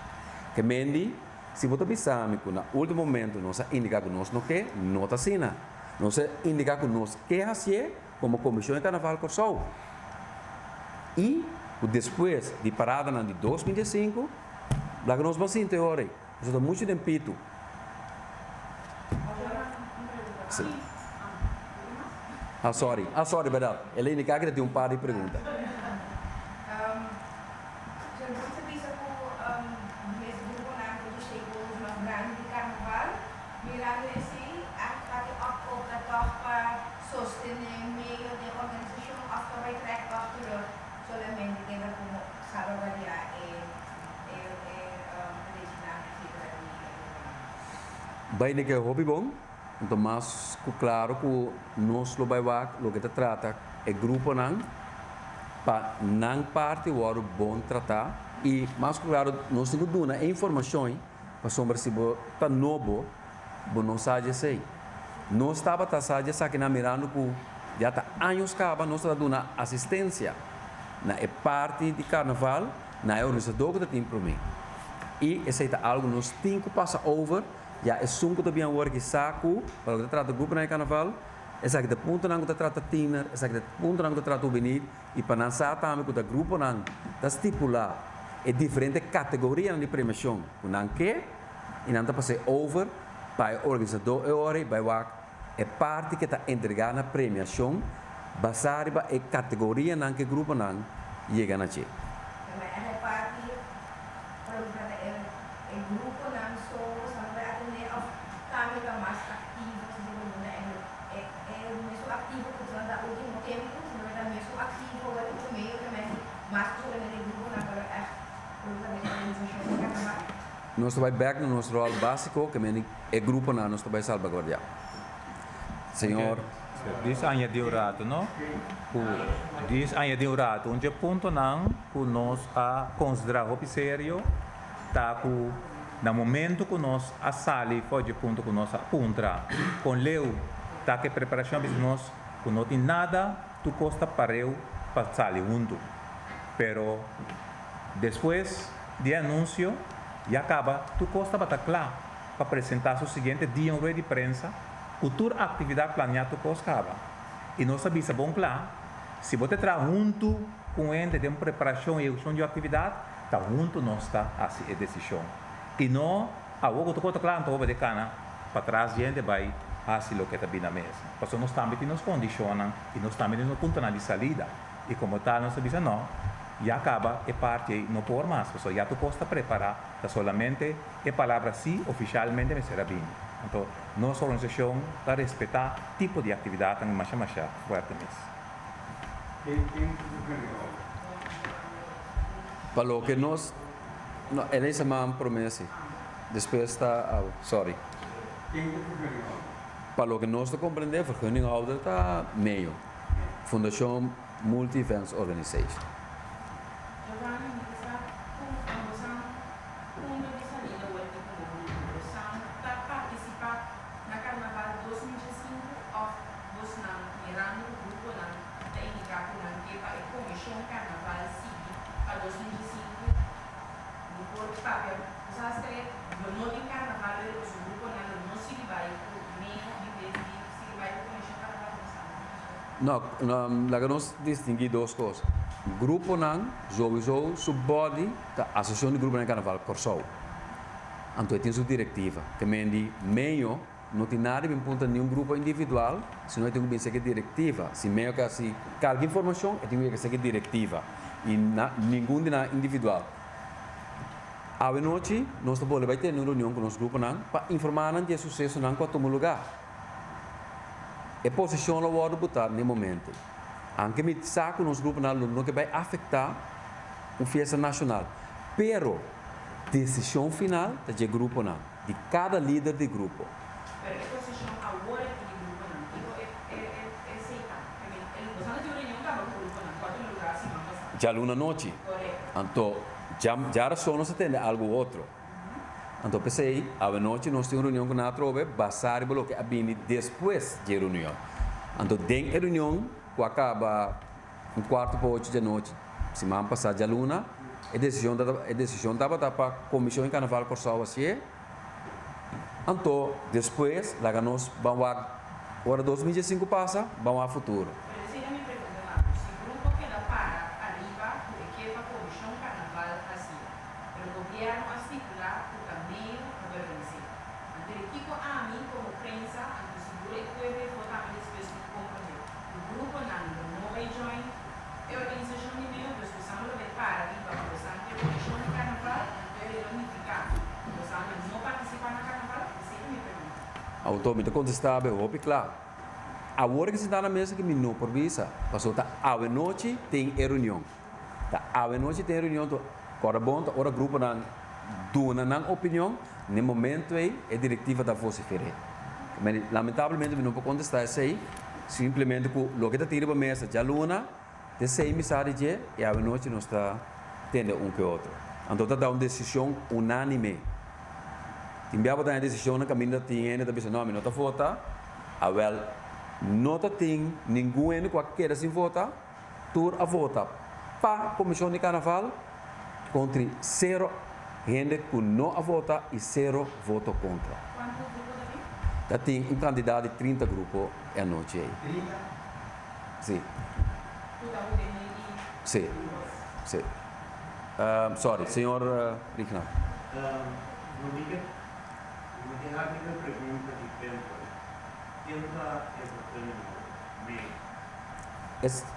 Ke mendi. Si bo ta bisa mi ku na último momento nos a indiká ku nos no ke, no ta asina. Nos a indiká ku nos ke hasié komo Komishon di Karnaval Kòrsou i ku despues di paradanan di 2015 laga nos ban sinti e ora ei. Pasobra ta muchu den pitu. Sí. Ah, sorry. Ah, sorry, bèrdat. El a indiká ku ta tin un par di pregunta. Djordon ta bisa ku mes gruponan ta di stakeholders mas grandi di karnaval. Mirando esei, a ta opta tòg pa sostené medio den organisashon òf ta bai trèk tòg terug solamente keda komo salbaguardiá e e derechinan etcetera di e gruponan? Bai di ke hopi bon, anto mas ku klaro ku nos lo bai wak loke ta trata e gruponan pa nan parti wòrdu bon tratá i mas ku klaro nos tin ku duna e informashon pasobra si bo ta nobo bo no sa dje esei. Nos tabata sa dje esakinan mirando ku ya ta años kaba nos ta duna asistensia na e parti di karnaval na e organisadó ku ta tin promé i esei ta algu nos tin ku pasa over ya esun ku ta bin awor aki sa ku pa loke ta trata gruponan di karnaval Esaki ta puntonan ku ta trata tiner, esaki ta puntonan ku ta trata hubenil i pa nan sa tambe ku ta gruponan ta stipulá e diferente kategorianan di premiashon ku nan ke i nan ta pas'é over pa e organisadó e ora ei bai wak e parti ke ta entregá na premiashon basá riba e kategorianan ku e gruponan yega na dje. Pero ta ta e gruponan so sa no bay atende of tambe ta mas activo si bo duna e e e mesun activo cu ta ta ultimo tempo si no ta mesun activo wet cu medio ta mesi mas cu solamente e gruponan pero echt lo ta den organisacion di carnaval. Nos ta bay bek na nos rol basico ke meni e gruponan nos ta bay salbaguardia. Señor. Dis aña di un rato no cu dis aña di un rato un dje puntonan cu nos a considera hopi serio ta cu na momento cu nos a sali for dje punto cu nos a puntra con leu ta cu e preparacion a bisa nos cu no tin nada tur cos ta pareu pa sali hunto pero despues di e anuncio ya caba tur cos tabata cla pa presenta su siguiente dia un rueda di prensa ku tur aktividat planiá tur kos kaba. I nos a bisa bon kla, si bo ta traha huntu ku un hende den preparashon i ehekushon di un aktividat, ta huntu nos ta hasi e desishon. I no awor ku tur kos ta kla anto bo de kana patras di hende bai hasi loke ta bini na mesa. Pasobra nos tambe tin nos kondishonnan i nos tambe tin nos puntonan di salida. I komo tal nos a bisa no, ya kaba e parti ei no por mas, pasobra ya tur kos ta prepará, ta solamente E palabra sí ofishalmente mester a bini. Anto nos organisashon ta respetá tipo di aktividatnan masha masha fuerte mes. Pa loke nos, no, el a hisa man promé sí, despues ta abo, sorry. Pa loke nos ta komprendé, vergunninghouder ta meo, Fundashon Multi Events Organization. Giovanni, mi ta sa con bosan punto di salida word di como grupo. Bosan ta participa na Carnaval 2015 of bosnan mirando cu gruponan ta indica cu nan ke pa e comision Carnaval sigui pa 2015 mi por papia bosan stre lo no tin Carnaval pero boso gruponan lo no sigui bay cu meo en bes di sigui bay cu comision Carnaval bosan. No, laga nos distingui dos cos. Gruponan sowieso su body ta Asociacion di Gruponan di Carnaval Corsou. Anto e tin su directiva. Te men di meyo no tin nada di bin punta niun grupo individual, sino e tin cu bin seki directiva. Si meyo ke haci carga informacion, e tin cu yega seki directiva y na ningun di nan individual. Awe nochi nos ta bolbe bay tene un reunion cu nos gruponan pa informa nan di e sucesonan cu a tuma lugar. E posicion lo wordo buta n'e momento. Anke mi sa cu nos gruponan lo no ke bay afecta un fiesta nacional, pero decision final ta dje gruponan, di cada lider di grupo. Pero e posicion awor aki di gruponan, kico e e esey ta? I mean, e boso a tin un reunion caba cu gruponan cu a tuma lugar siman pasa. Djaluna nochi. Correcto. Anto, dja djarason nos a tende algo otro. Anto p'esei, awenochi nos tin un reunion ku nan atrobe basá riba loke a bini despues dje reunion. Anto den e reunion ku a kaba un kuarto pa ocho djanochi siman pasá djaluna, e desishon ta e desishon tabata pa Komishon di Karnaval Kòrsou hasié. Anto despues laga nos ban wak ora 2015 pasa, ban wak futuro. Pero esei ta mi pregunta Marco, si grupo keda para ariba ku e ke pa Komishon Karnaval hasié? Pero gobierno a stipula cu ta medio ta bay organis'é. Anto di kico ami como prensa anto sigur e pueblo e for tambe despues di comprende cu gruponan lo no bay join e organisacion di meo pues bosan lo bay para riba cu bosan ke comision di carnaval anto e lo nifica cu bosan lo no participa na carnaval? Esey ta mi pregunta. Auto, mi ta contesta be hopi cla. Awor ke sinta na mesa ke mi no por bisa, pasobra ta awenochi tin e reunion. Ta awe nochi tin reunion to kòrda bon ta ora gruponan duna nan opinion n'e momento ei e direktiva ta vosifer'é. Lamentablemente mi no por kontestá esei, simplemente ku loke ta tin riba mesa djaluna te sei mi sa di dje i awe nochi nos ta tende un ke otro. Anto ta da un desishon unánime. Tin bia bo ta haña desishonnan kaminda tin hende ta bisa no mi no ta vota, awèl no ta tin ningun hende ku a keda sin vota. Tur a vota pa Comision di Carnaval contri cero hende cu no a vota y cero voto contra. Cuanto grupo ta tin? Ta tin un cantidad di 30 grupo e anochi ey. 30? Si. Cu ta hopi hende y Si, grupos? si. Sorry, señor Rignald. No mi ke no ke haci e pregunta di Bentwell. Ken ta e vergunninghouder? Meo.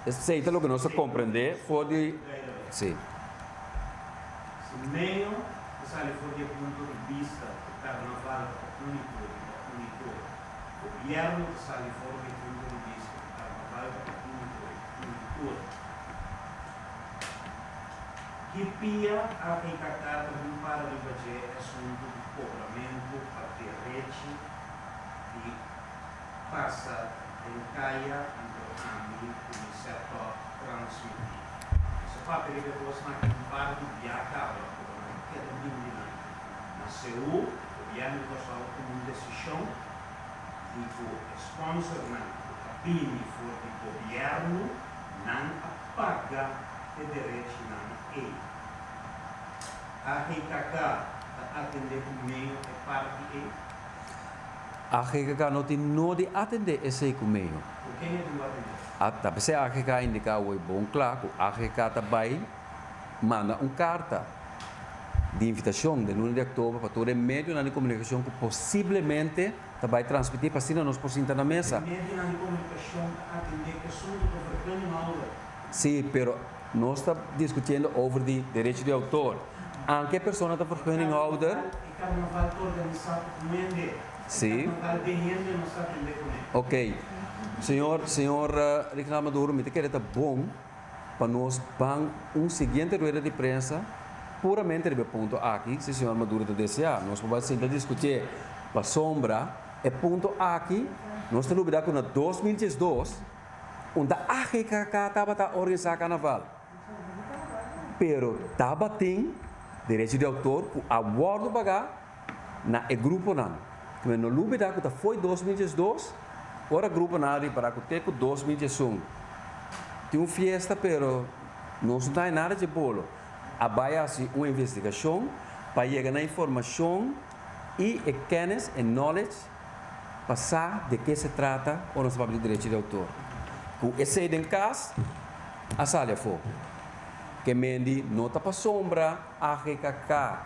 Esey ta loke nos a comprende for di. Si. Si meo ta sali for di e punto di bista cu carnaval ta unico y ta unico, gobierno ta sali for di e punto di bista cu carnaval ta unico y unico. Ki pia APKK ta bin para riba dje e asuntu di kobramentu pa derechi di pasa den kaya anto ami kuminsá tòg transmití? Nos a papia riba e kosnan aki un par di bia kaba, pero nan a keda bin dilanti. Na Seú, gobièrnu di Kòrsou a tuma un desishon di ku e sponsornan ku ta bini for di gobièrnu nan a paga e derechinan ei. AGKK ta atendé ku meio e parti ei? AGKK no tin no di atendé esei ku meio. Ku ken e tin ku atendé? A Ta p'esei AGK a indiká awor bon kla ku AGK ta bai manda un karta di invitashon den luna di oktober pa tur e medionan di komunikashon ku posiblemente ta bai transmití pa asina nos por sinta na mesa. E medionan di komunikashon ta atendé ku asuntu ta vergunninghouder. Sí, pero nos ta discutiendo over di derecho di autor. Anke e persona ta vergunninghouder. E carnaval ta organisa pa un hende. Sí. E carnaval den hende nos ta atende kuné. Ok. Señor, señor Rignald Maduro, mi ta kere ta bon pa nos ban un siguiente rueda di prensa puramente riba e punto aki, si señor Maduro ta desea. Nos por bai sinta discutié pasobra e punto aki nos ta lubida cu na 2012, Unda AGKK tabata organisá karnaval. Pero tabatin derecho di outor ku a wòrdu pagá na e gruponan. Kende no lubidá ku ta fo'i 2012 ora gruponan a ripará ku te ku 2011 tin un fiesta pero nos no ta haña nada dje bolo. A bai hasi un investigashon pa yega na informashon i e kennis, e knowledge, pa sa de ke se trata ora nos ta papia di derecho di outor. Ku esei den kas a sali afó. Ke mendi no ta pasobra AGKK a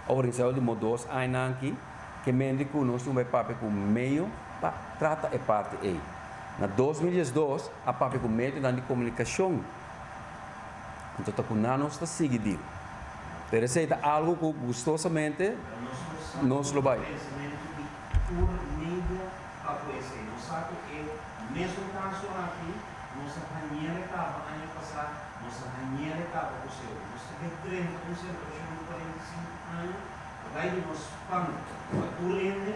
organisá ultimo dos añanan aki, ke mendi ku nos tin bai papia ku medio pa trata e parti ei. Na 2012 a papia ku medionan di komunikashon. Anto ta ku nan nos ta sigui deal. Pero esei ta algu ku gustosamente nos lo bai. Pensamentu di tur media pa ku esei. Nos sa ku e mesun kaso aki nos a hañer e kaba aña pasá, nos a hañer e kaba ku seu. Nos ta ke drenta un selebrashon di 45 aña, ta bai di nos pan pa tur hende,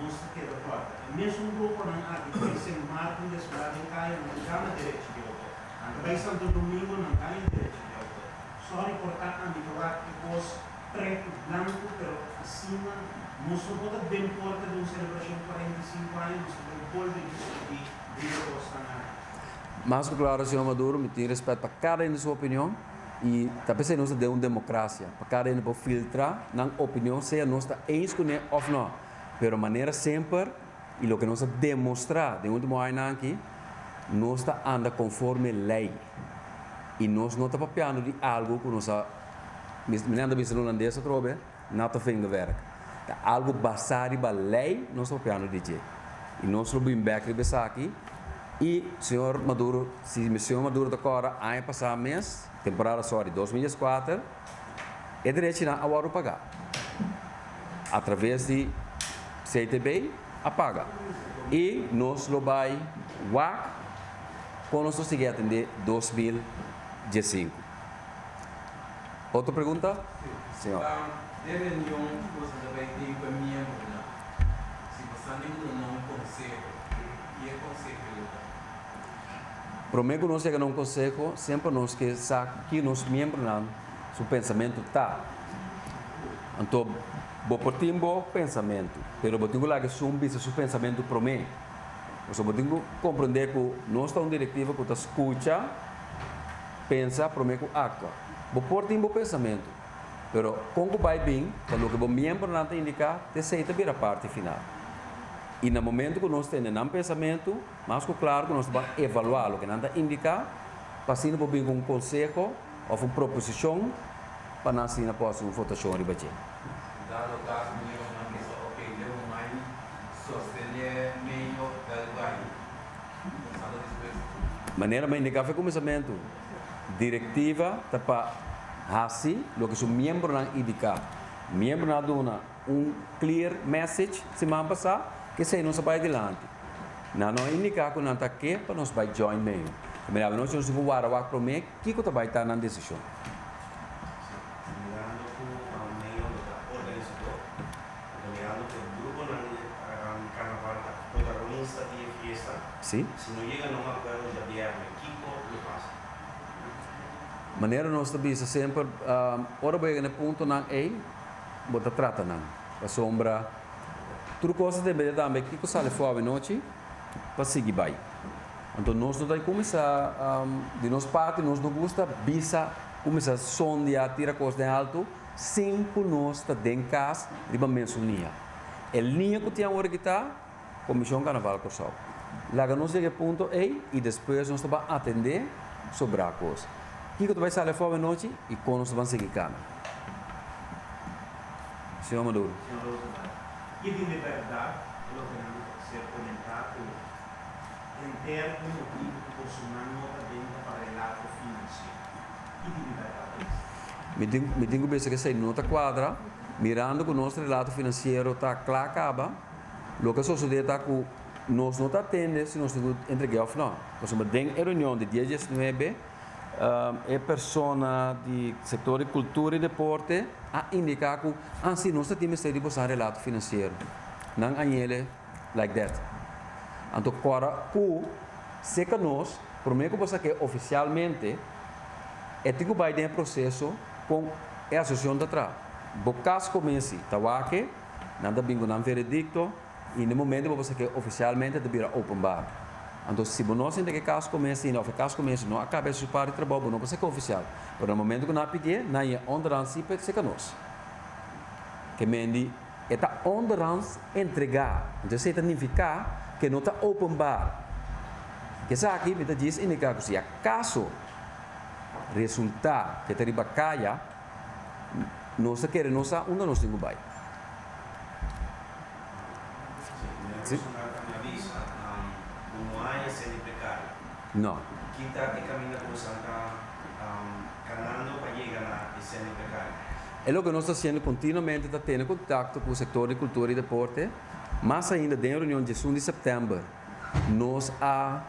nos ta keda kòrta. E mesun gruponan aki ta bai Sint Maarten desfilá den kaya, nan gana derechi di outor. Nan ta bai Santo Domingo, nan gana derechi di outor. Sorry por ta ami ta wak e kos pretu blanku pero asina nos no por ta den porta di un selebrashon 45 aña nos ta bai bolbe diskutí riba kosnan aki. Mas ku klaro señor Maduro mi tin respet pa kada hende su opinion i ta p'esei nos ta den un demokrasia pa kada hende por filtra nan opinion sea nos ta eens kuné òf no pero manera semper i loke nos a demostrá den ultimo añanan aki nos ta anda konforme lei. I nos no ta papiando di algu ku nos a, mi nan ta bisa na hulandes atrobe, natte vingerwerk. Ta algu basá riba lei nos ta papiando di dje. I nos lo bin bèk riba esaki. I señor Maduro, si señor Maduro ta kòrda aña pasá mes, temporada sòri, 2014, e derechinan a wòrdu pagá. Atraves di CTB a paga. I nos lo bai wak. Kon nos ta sigui atendé 2015? Otro pregunta? Señor. Den reunion ku boso ta bai tin ku e miembronan, si boso a nin duna un konseho, ki e konseho lo ta? Promé ku nos yega na un konseho, semper nos ke sa ki nos miembronan su pensamentu ta. Anto, bo por tin bo pensamentu, pero bo tin ku laga esun bisa su pensamentu promé. Pasobra bo tin ku komprendé ku nos ta un direktiva ku ta skucha, pensa promé ku aktua. Bo por tin bo pensamentu, pero kon ku bai bin ta loke bo miembronan ta indiká, t'esei ta bira parti final. I na momentu ku nos tene nan pensamentu, mas ku klaru ku nos ta ban evaluá loke nan ta indiká, pa asina por bin ku un konseho òf un proposishon. pa nan asina por hasi un votashon riba dje. Dado kaso miembronan bisa ok den un mai sostené medio del bai pensando despues. Manera mi a indiká for e kuminsamentu, direktiva ta pa hasi loke su miembronan indiká. Miembronan a duna un clear message siman pasá ku esei nos a bai dilanti. Nan no a indiká ku nan ta ke pa nos bai join medio. Ta mira anochi nos tin ku wara wak promé kiko ta bai ta nan desishon. Sí, mirando ku medio lo ta organisadó, anto mirando ku e gruponan di karnaval ta protagonista di e fiesta, Sí. si no yega na un akuerdo djabièrnè, kiko lo pasa? Manera nos ta bisa semper, ora bo yega na e puntonan ei, bo ta trata nan. Pasobra tur kos ta depende tambe kiko sali for awenochi pa sigui bai. Anto nos no ta kuminsá, di nos parti nos no gusta bisa kuminsá sondia, tira kos den altu sin ku nos ta den kas riba mesun liña. E liña ku tin awor aki ta Komishon Karnaval Kòrsou. Laga nos yega e punto ei i despues nos ta ban atendé sobrá kos. Kiko ta bai sali afó awenochi i kon nos ta ban sigui kana. Señor Maduro. Señor Rosenberg, Ki tin di bèrdat loke nan ser komentá ku henter un motibu ku boso nan no ta den ta pa relato finansiero? Ki tin di bèrdat es? Mi tin mi tin ku bisa ku esei no ta kuadra, mirando ku nos relato finansiero ta kla kaba. Loke a sosodé ta ku nos no ta atende si nos tin ku entreg'é òf nò. Pasobra den e reunion di dia diesnuebe, e persona di sektor di kultura i deporte a indiká ku, ah si, nos ta tin mester di boso relato finansiero. Nan a ñele like that. Anto kòrda ku seka nos, promé ku bo sak'é ofisialmente, e tin ku bai den e proseso kon e asosiashon ta traha. Bo kas komensi ta wak-e. Nan ta bin ku nan veredikto i na e momento bo por ke ofisialmente ta bira openbaar. Anto si bo no a sinta ku e kas kuminsá ainda òf e kas kuminsá no a kaba su parti di trabou bo no por saka ofisial. Pero na momento ku nan a pidié nan ya onderhand si por saka nos. Ke mendi e ta onderhand entregá. Anto esei ta nifiká ku e no ta openbaar. Ku esaki mi ta djis indiká ku si akaso resultá ku e ta riba kaya, Nos ta kere nos sa unda nos tin ku bai. Sí. No. E loke nos ta hasiendo kontinuamente ta tene kontakto ku sektor di kultura i deporte, mas ainda den e reunion diesun di sèptèmber. Nos a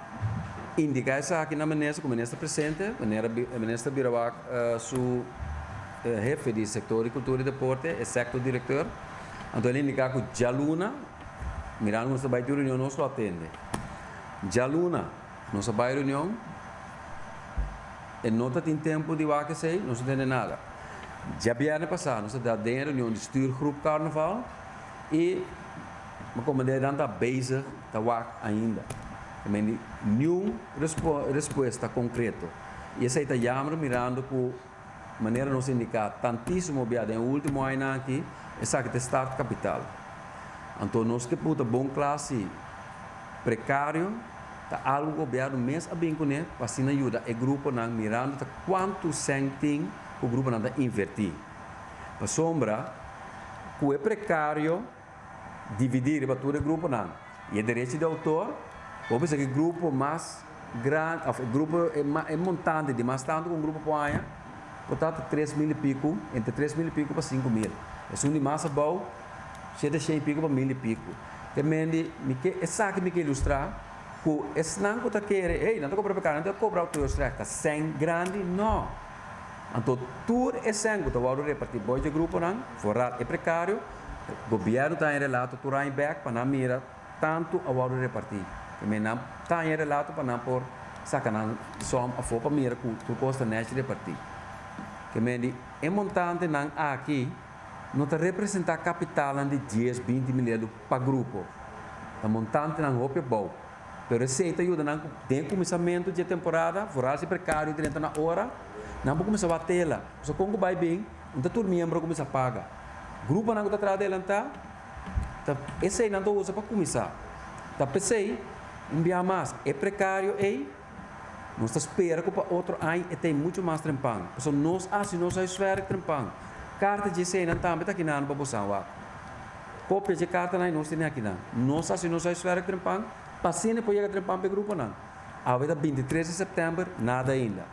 indica esaki na minister, cu minister presente, manera minister bira wak su hefe di sector di cultura y deporte, e sector directeur, anto el indica cu djaluna, mirando cu nos ta bay tin reunion nos lo atende. Djaluna nos a bay reunion, e no ta tin tempo di wak esey, nos no tende nada. Djabierne pasa nos a da den e reunion di stuurgroep carnaval y. Ma komandé nan ta bezig ta wak ainda. Ta mende niun respuesta konkreto. I esei ta yammer mirando ku manera nos indiká tantísimo bia den e último añanan aki, esaki ta e start kapital. Anto nos ke puta bon kla si prekario ta algu ku gobièrnu mes a bin kuné pa asina yuda e gruponan mirando ta kuantu sèn tin ku gruponan ta invertí. Pasobra ku e prekario dividí riba tur e gruponan i e derecho di outor, bo bisa ku e grupo mas grandi òf e grupo e montante di mas tantu ku un grupo por haña por ta ta 3000 i piku, entre 3000 i piku pa 5000. Esun di mas abou 700 i piku pa mil i piku. Te mende mi ke esaki mi ke ilustrá ku esnan ku ta kere hey nan ta kobra pekado nan ta kobra auteursrecht ta sèn grandi? No. Anto tur e sèn ku ta wòrdu repartí bou dje gruponan, foral e prekario, gobièrnu ta haña relato tur aña bèk pa nan mira tantu a wòrdu repartí. Tambe nan ta haña relato pa nan por saka nan sòm afó pa mira ku tur kos ta nèchi repartí. Ke men di e montantenan aki no ta representá kapitalnan di dies, 20 miledu pa grupo. Ta montantenan hopi abou. Pero esei ta yuda nan ku den kuminsamentu di e temporada, foral si prekario drenta na ora, nan por kuminsá wak tela. Pasobra kon ku bai bin, un ta tur miembro kuminsá paga. Gruponan ku ta traha adelantá, ta esei nan ta usa pa kuminsá. Ta p'esei, un biaha mas, e prekario ei. Nos ta spera ku pa otro aña e ta ei muchu mas trempan. Pasobra nos a hasi nos huiswerk trempan. Karta dje eseinan tambe ta akinan pa bosan wak. Kopia dje kartanan ei nos tene akinan. Nos a hasi nos huiswerk trempan pa asina e por yega trempan pa e gruponan. Awe ta bintitres di sèptèmber, nada ainda.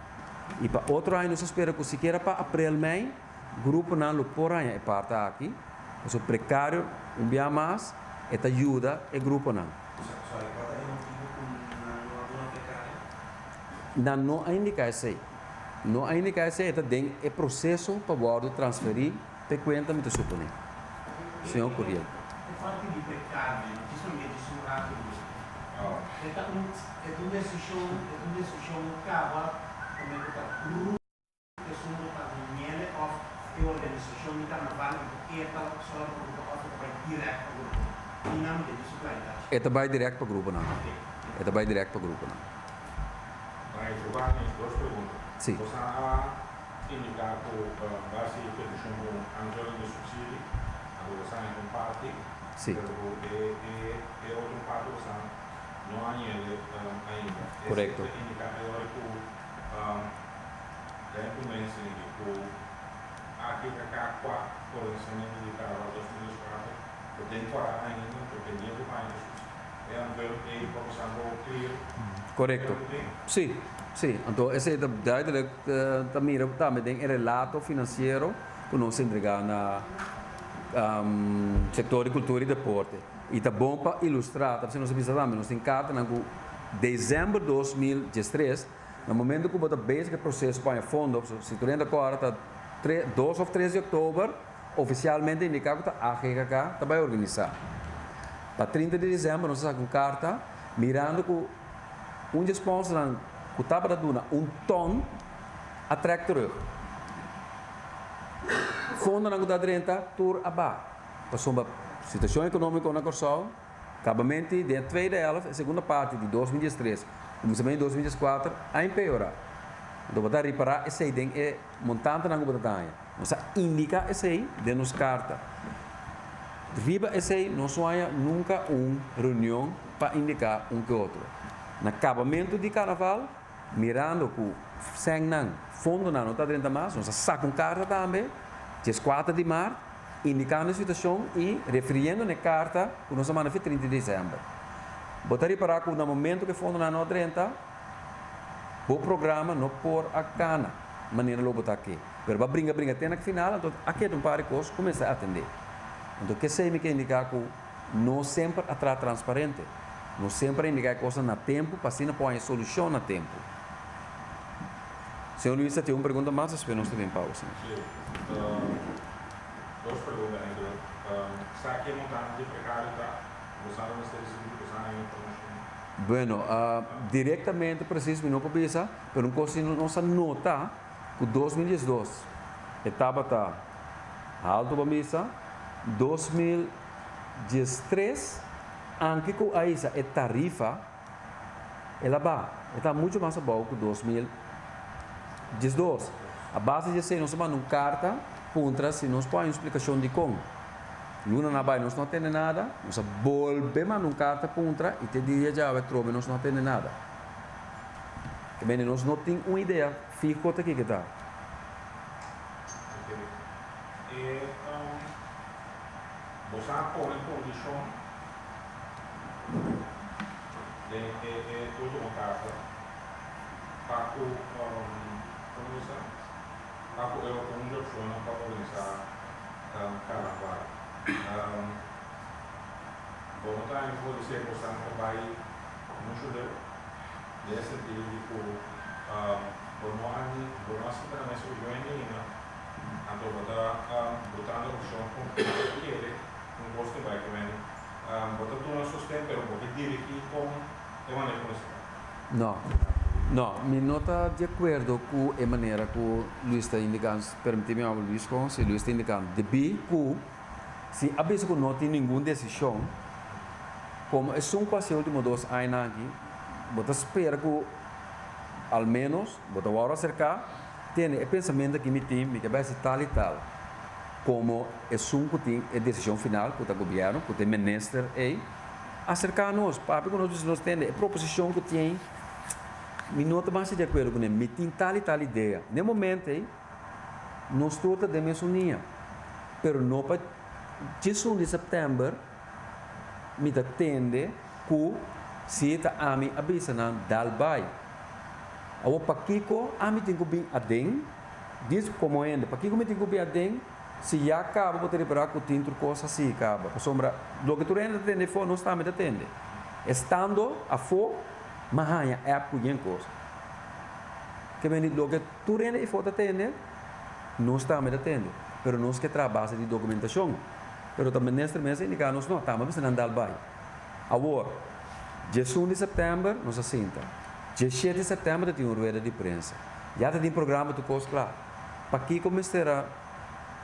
I pa otro aña nos ta spera ku sikiera pa aprel, mei, gruponan lo por haña e parti aki. Pasobra prekario un bia mas e ta yuda e gruponan. Sorry, kua ta e motibu ku nan no a duna prekario? Nan no a indiká esei. No a indiká esei, e ta den e proseso pa wòrdu transferí p'e kuenta mi ta suponé. Señor Curiel. E parti di prekario, no djis solamente djis un rato di bes. E ta un e ta un desishon, e ta un desishon kaba promé ku ta grupo. Esun lo ta di miele òf e organisashon di karnaval i e ta sòru pa grupo òf e ta bai dirèkt pa gruponan? Ki nan mi ta di su klaridat? E ta bai dirèkt pa gruponan. E ta bai dirèkt pa gruponan. Bai Giovanni, dos pregunta. Si. Boso a indiká ku base di petishon ku un aanvulling di subsidie, anto boso a haña un parti, Si. pero ku e e e otro parti boso no a hañ'e ainda. Korekto. Esei ta indiká e ora ku Den kumense di ku AGKK kua organisamentu di Carnaval 2024 ta den kora ainda ta pendiente pa aña sus e anvul ei pa bosan por clear Korekto. Sí, sí. Anto esei ta duidelijk ta mira tambe den e relato finansiero ku nos entregá na sektor di kultura i deporte. I ta bon pa ilustrá, ta nos a bisa tambe nos tin kartanan ku desèmber 2013 Na momento ku bo ta bezig e proseso pa haña fondo, si tur hende kòrda ta dos òf tres di òktober ofisialmente indiká ku ta AGKK ta bai organisá. Pa 30 di desèmber nos a saka un karta mirando ku un di e spònsernan ku tabata duna un tòn a trèk terug. Fondonan ku ta drenta tur a ba pasobra situashon ekonómiko na Kòrsou. Kabamenti den e tweede helft, e segunda parti di 2013, kuminsamentu di 2014, a empeorá. Anto bo ta ripará esei den e montantenan ku bo ta daña. Nos a indiká esei den nos karta. Riba esei nos no haña nunka un reunion pa indiká un ke otro. Na kabamentu di karnaval, mirando ku sènnan, fondonan no ta drenta mas, nos a saka un karta tambe, 14 di mart, Indikando e situashon i refiriendo na e karta ku nos a manda fe 30 di desèmber. Bo ta ripará ku na momentu ku e fondonan no a drenta, bo programa no por a kana manera lo bo ta ke. Pero bo a bringa bringa te na final, anto a keda un par di kos ku mester atendé. Anto kesei mi ke indiká ku no semper a traha transparente. No semper a indiká e kosnan na tempu pa asina por haña solushon na tempu. Señor Luis ta tin un pregunta mas despues nos ta bin pausa. Sí, dos pregunta eigenlijk. Sa ki e montante di precario ta? Bo sa lo mester ricibi ku sa e informacion? Bueno, directamente precies mi no por bisa, pero un cos si nos a nota ku 2012 e tabata halto pa misa, 2013 anke ku a hisa e tarifa, El a baha. E ta mucho mas abou ku 2012. A base di esei nos a manda un karta puntra si nos por haña un splikashon dikon. Luna na bai nos no a tende nada. Nos a bolbe manda un karta puntra i te dia djawe atrobe nos no a tende nada. Ke mende nos no tin un idea fiho ta kiko ta. Oke. E boso a pone kondishon Den e e ultimo karta pa ku komo bisa pa ku e un di opshonnan pa organisá karnaval. Bo no ta haña for di ser bosan ta bai muchu leu den e sentido di ku bo no a ni bo no a sinta na mesa ku dueño ainda anto bo ta butando opshon kon ku bo ta kere un kos ta bai ku men. Bo ta duna sosten pero bo ke dirigí kon e maneho mester ta? No. No, mi no ta di akuerdo ku e manera ku Luis ta indikando, permití mi habla Luis kon, si Luis ta indikando, debí ku si a bisa ku no tin ningun desishon, komo esun ku hasi e ultimo dos añanan aki, bo ta spera ku al ménos bo ta wòrdu aserká, tene e pensamentu aki mi tin, mi ke bai hasi tal i tal. Komo esun ku tin e desishon final, ku ta gobièrnu, ku ta e minister ei, aserká nos, papia ku nos, bisa nos tende e proposishon ku tin. Mi no ta masha di akuerdo kuné, mi tin tal i tal idea. Na e momento ei, nos tur ta den mesun liña. Pero no pa djesun di sèptèmber mi ta tende ku si ta ami a bisa nan dal bai. Awor pakiko ami tin ku bin aden? Dis komo hende, pakiko mi tin ku bin aden si ya kaba bo ta ripará ku tin tur kos hasi kaba? Pasobra loke tur hende ta tende afó, nos tambe ta tende. Estando afó, m'a haña app ku yen kos. Ke mende loke tur hende afó ta tende, nos tambe ta tende. Pero nos ke traha base di dokumentashon. Pero ta minister mes a indiká nos no, tambe mester nan dal bai. Awor, diesun di sèptèmber nos a sinta. Diesshete di sèptèmber ta tin un rueda di prensa. Ya ta tin programa tur kos kla. Pakiko mester a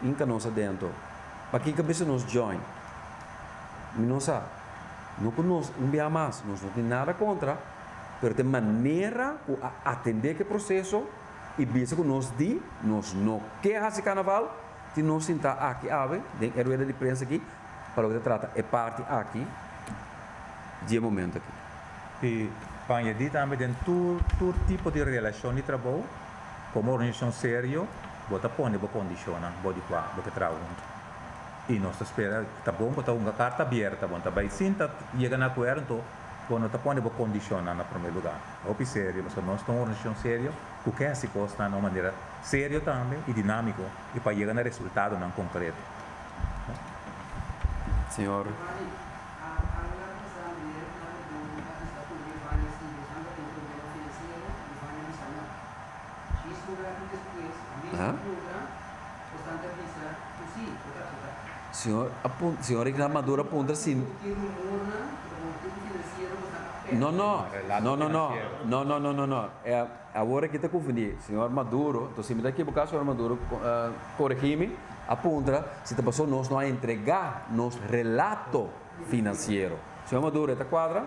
hinka nos adentro? Pakiko mester nos join? Mi no sa. No ku nos un bia mas, nos no tin nada kontra, pero ta e manera ku a atendé ku e proseso i bisa ku nos di nos no ke hasi karnaval, tin nos sinta aki awe den e rueda di prensa aki pa loke ta trata e parti aki di e momento aki. I pa añadí tambe den tur tur tipo di relashon di trabou, komo organisashon serio bo ta pone bo kondishonnan bo di kua bo ke traha huntu. I nos ta spera ta bon bo ta hunga karta abierta, bo no ta bai sin ta yega na akuerdo anto bo no ta pone bo kondishonnan na promé lugá. Hopi serio pasobra nos ta un organisashon serio ku ke hasi kosnan na un manera serio tambe i dinámiko i pa yega na resultadonan konkreto. Señor. Señor a pun señor Ignaz Maduro a puntra si No no no no no no no no no no awor aki ta confundí señor Maduro entonces si mi ta equivoca señor Maduro coregi mi a puntra si ta paso nos no a entrega nos relato financiero señor Maduro e ta cuadra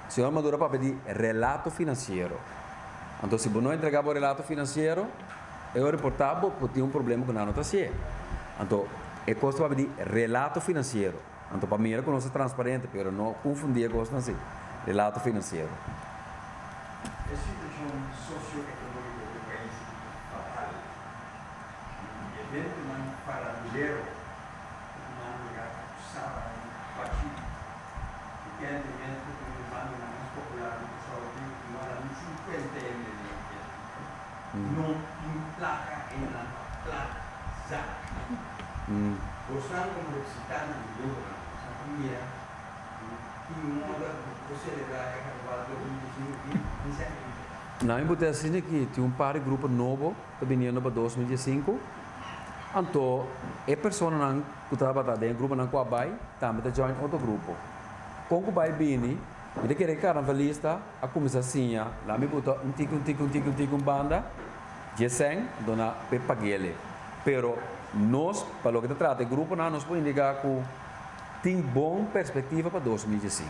señor Maduro a papia di relato financiero anto si bo no entrega bo relato financiero e ora por ta bo por tin un problema cu nan no ta hacié anto e cos ta papia di relato financiero. Anto pa mira ku nos ta transparente, pero no konfundí e kosnan así. Relato finansiero. E situashon sosioekonómiko di e pais ta fatal. Eventonan farandulero ta tumando lugar Saba i Pachi. Weekend evento ku un bandanan mas popular di Kòrsou tin ku mara ni 50 hende den e fiesta. No tin plaka einan pa plaza. Bosan komo representantenan di gruponan, bosan ta mira ku tin moda ku por selebrá e Karnaval 2025 aki den sèn importante. Na mi por ta asina ki tin un par di grupo nobo ta biniendo pa 2015, anto e personanan ku tabata den e gruponan ku a bai tambe ta join otro grupo. Kon ku bai bini, mi ta kere e karnavalista a kuminsá siña, laat mi buta un tiki, un tiki, un tiki, un tiki un banda, dje sèn, anto na p'e pag'ele. Pero nos, pa loke ta trata e gruponan, nos por indiká ku tin bon perspektiva pa 2015.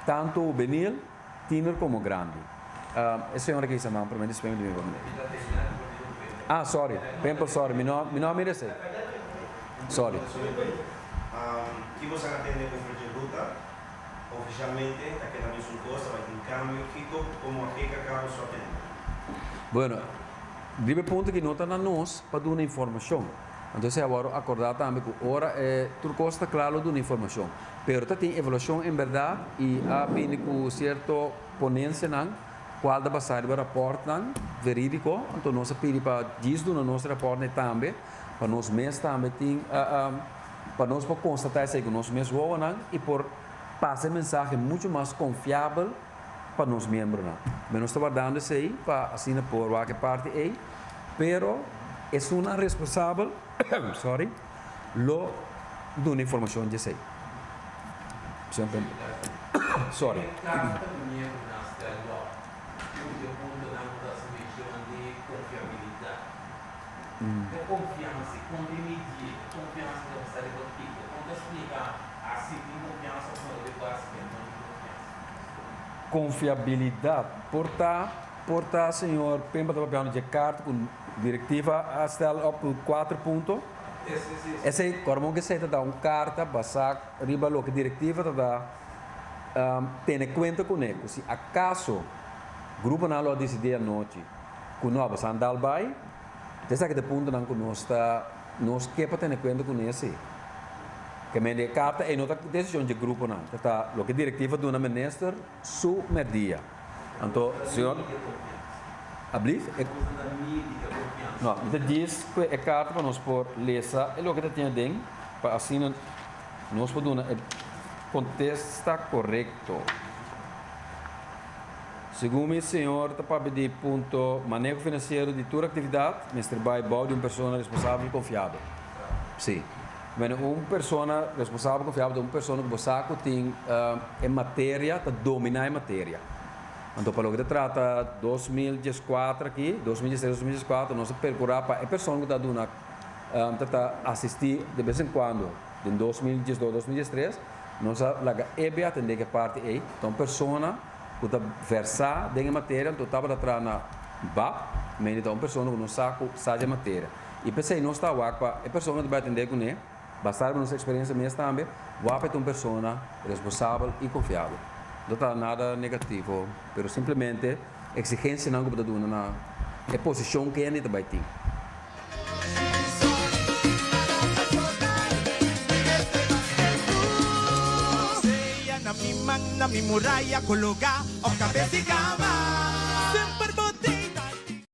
Tantu hubenil, tiener komo grandi. E señora ke hisa man promé despues mi ta bin pa mi. Ah, sorry. Pempel, sorry. Mi no, mi no a mira esei. Sorry. Ki bo san a tende over dje ruta? Ofishalmente ta keda mesun kos, ta bai tin kambio. Kiko komo a GKK bo so a tende? Bueno, Riba e punto aki no ta na nos pa duna informacion. Anto esei a wòrdu acordá tambe cu ora e tur cos ta cla lo duna informacion. Pero ta tin evaluacion en berdad y a bini cu cierto ponencianan cual ta basá riba raportnan veridico. Anto nos a pidi pa djis duna nos e raportnan tambe pa nos mes tambe tin pa nos por constatá esei cu nos mes wowonan y por pasa e mensahe mucho mas confiabel pa nos miembronan. Men nos ta wardando esei pa asina por wak e parti ei, pero esunnan responsabel, sorry, lo duna informacion di esei. Señor Pember. Sorry. E carta di miembronan stel lòk ku e puntonan ku ta hasi menshon di konfiabilidat. E konfiansa, kon ta midi e konfiansa ta basa riba kiko? Kon ta splika asi tin konfiansa òf no riba base ku e no tin konfiansa? Konfiabilidat. Por ta, por ta señor Pemba ta papiando dje karta ku direktiva a stel op ku kuater punto. Esei, kòrda ku esei ta da un karta basá riba loke direktiva ta da tene kuenta kuné, ku si akaso Gruponan lo a disidí anochi ku no a basan dal bai. Ta esaki ta e puntonan ku nos ta nos ke pa tene kuenta kuné si. Ke men di e karta ei no ta desishon dje gruponan, ta ta loke direktiva duna minister su mèrdia. Anto señor Ablief e No, mi ta djis ku e karta pa nos por lesa e loke ta tin aden pa asina nos por duna e kontesta korekto. Segun mi señor ta papia di punto maneho finansiero di tur aktividat mester bai bou di un persona responsabel i konfiabel. Si. Bueno, un persona responsabel konfiabel ta un persona ku bo sa ku tin e materia, ta dominá e materia. Anto pa loke ta trata 2014 aki, 2013, 2014, nos a perkurá pa e persona ku ta duna ta ta asistí de bes en kuando den 2012, 2013, nos a laga e be atendé ku e parti ei. Ta un persona ku ta versá den e materia, anto tabata traha na bap, mende ta un persona ku no sa ku sa dje materia. I p'esei nos ta wak pa e persona ta bai atendé kuné, basá riba nos eksperensia mes tambe, wak pa e ta un persona responsabel i konfiabel. No ta nada negativo, pero simplemente eksigensianan ku bo ta duna na e posishon ku hende ta bai tin. Sea na mi man, na mi muraya, kologá òf kabes di kama.